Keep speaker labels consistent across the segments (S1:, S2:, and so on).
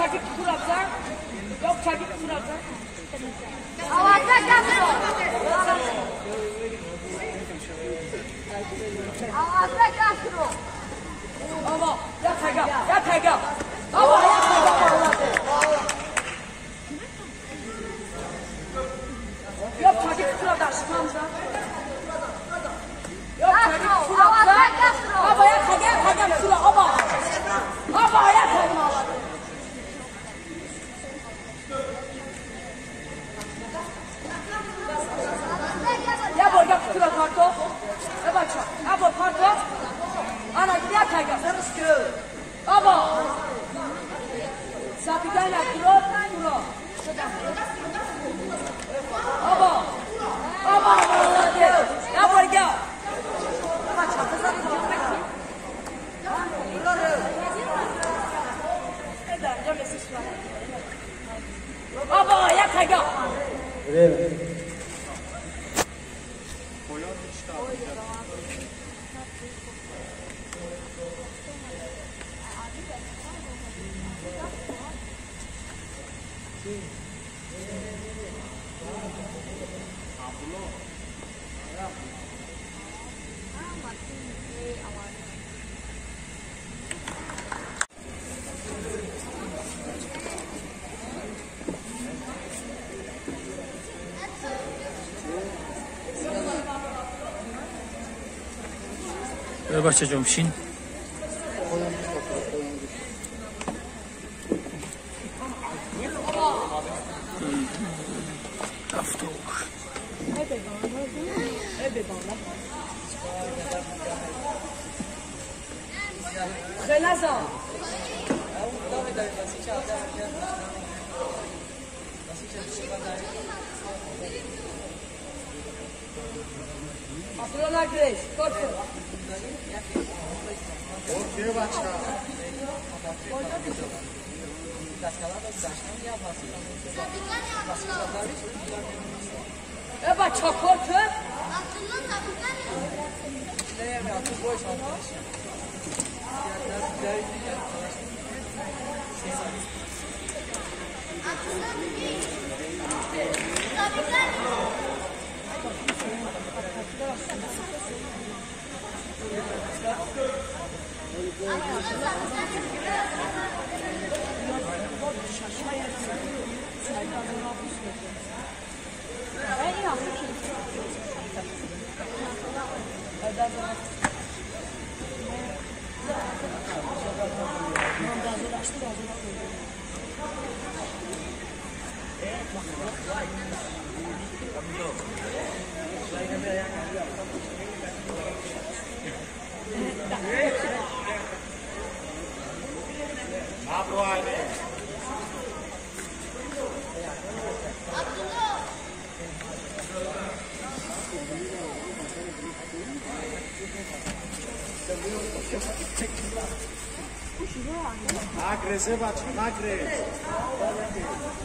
S1: чаки курабза. Yok чаки курабза.
S2: Аваза касро. Аваза касро.
S1: Ава, я тага, я тага. Ава, я тага. Yok чаки курабза, шмамза. Yok чаки курабза. Ава, я тага, тага кура, ава. Ава, я тага. Я бор, я кура парто. Я бача, я бор парто. Ана, я тага. Ава. Сапидана кура, кура. Ава. Ава, молодец. Я бор, я. Ава, я тага.
S3: Время.
S4: Бача ҷомшин. Авток.
S1: Абдулла Нагреш, корпус. Э бача корпус.
S3: Нагрезе, бача, нагрез.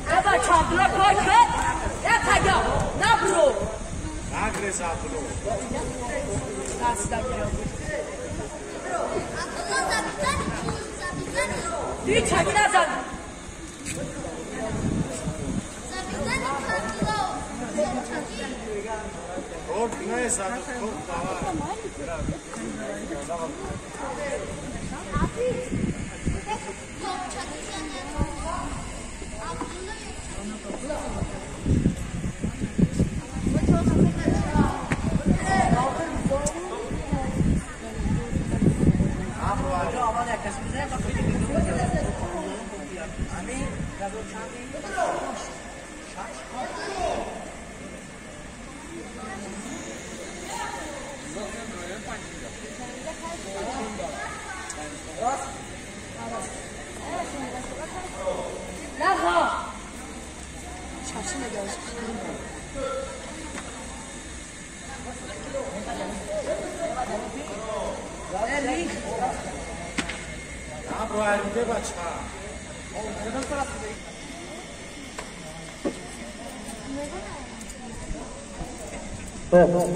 S1: Э бача, Абдулла корпус. Я тага, набро.
S3: Нагрез, Абдулла.
S1: Ди чаки назан.
S3: Корт не, корт давай.
S1: Стоп.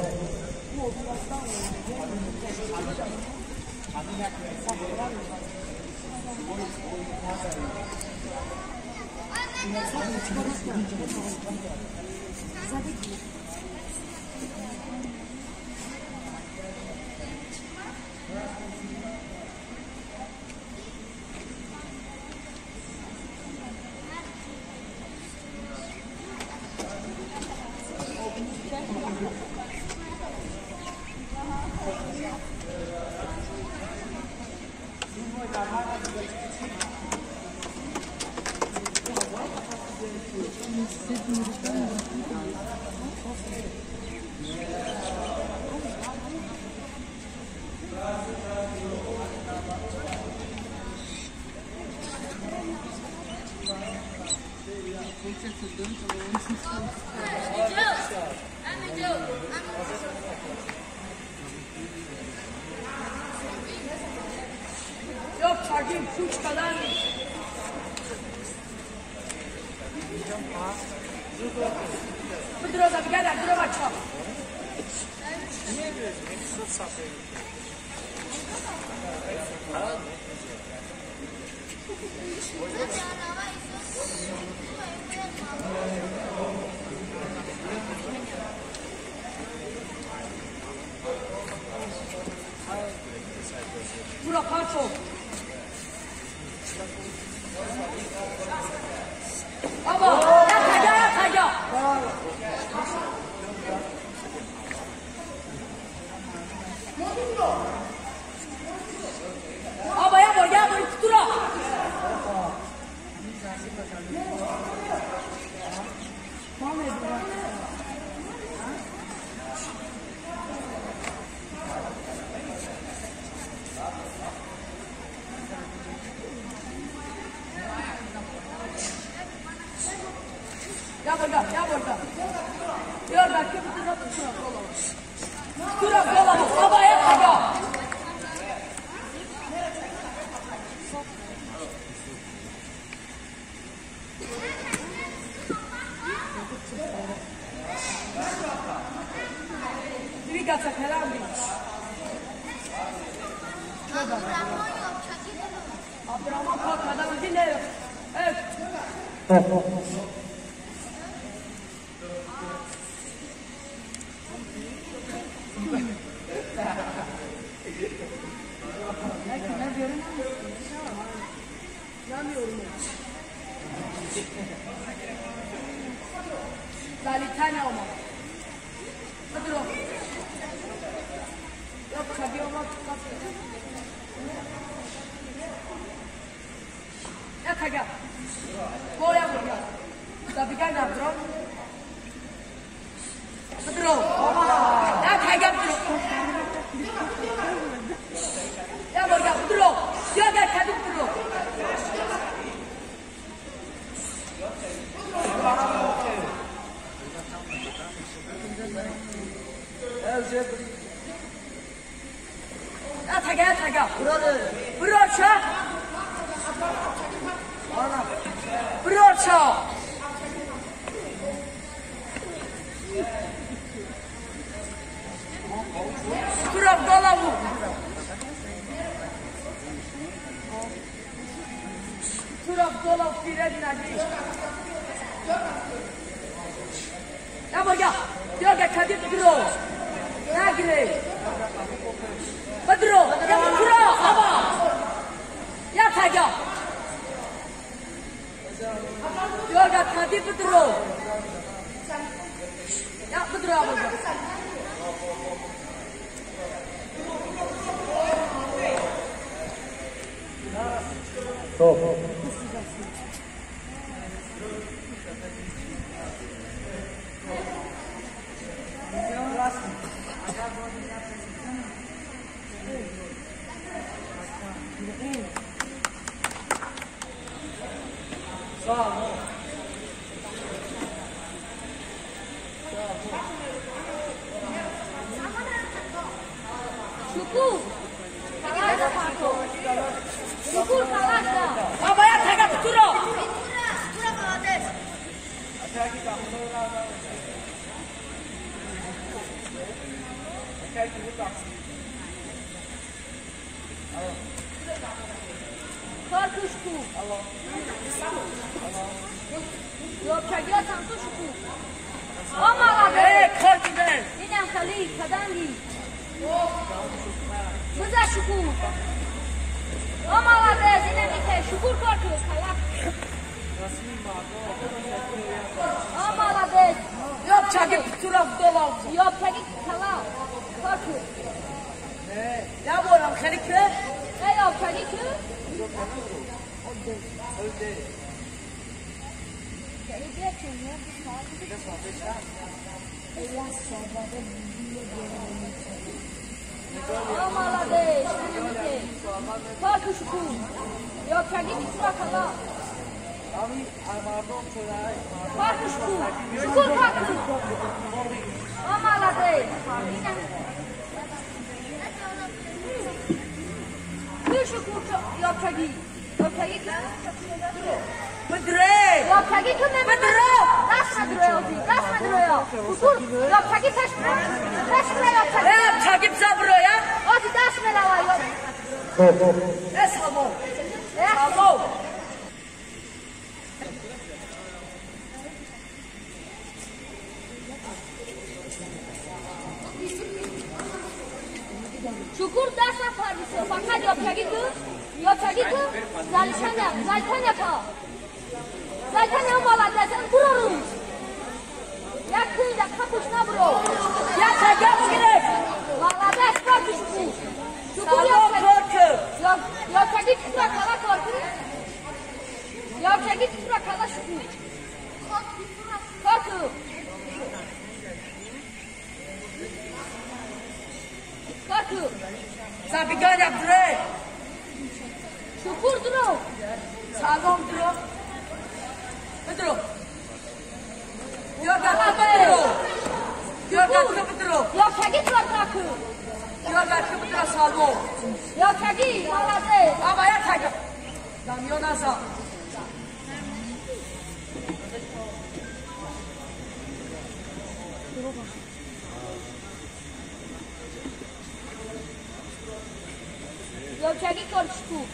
S2: Каданги. Биза шукур. О, молодец, инамите, шукур кор кун, кала. О, молодец.
S1: Ёбчаги птура вдола.
S2: Ёбчаги кала. Кор кун.
S1: Я борам хели ки?
S2: Эй, ёбчаги ки? О, молодец, инамите. Кор кун, шукур. Ёбчаги птура кала. Кор кун, шукур. Шукур кор кун. О, молодец. Шукур ёбчаги. Ёбчаги ки?
S1: Бдре!
S2: Ёбчаги ки
S1: Бдро!
S2: Даст мадроя, даст мадроя. Шукур, ёбчаги пеш пеш ёбчаги.
S1: Ёбчаги бзаброя.
S2: Оти даст мерава ёб.
S1: Э салом. Салом.
S2: Шукур даст нафармисо, фақат ёбчаги ку? Ёбчаги ку? Залишаня, зайтаня па. Зайтаня молодец, буро рӯз. Як кун, як капуш набуро.
S1: Як чага бигиред.
S2: Молодец, кор ку шукур. Шукур
S1: Салом кор ку.
S2: Ёбчаги кутра кала кор ку? Ёбчаги кутра кала шукур. Кор ку. Кор ку.
S1: Забиганя бдре.
S2: Шукур дро.
S1: Салом дро. Бдро. Ёрга бдро. Ёрга бдро.
S2: Ёбчаги кор ку.
S1: Ёрга бдро салом.
S2: Ёбчаги, молодец.
S1: Аба як чага. Дамёназа.
S2: Ёбчаги кор шукур.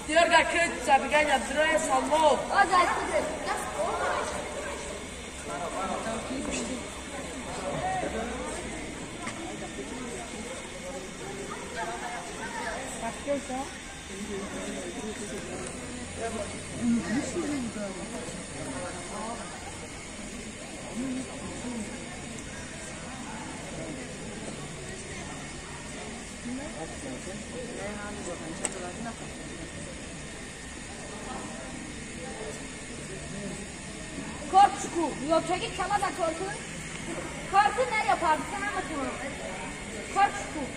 S1: Ёрга ки забиганя бдре салом.
S2: Озай. Кор шукур. Ёбчаги кала да кор ку? Кор ку наря парди, ҳаматон. Кор шукур.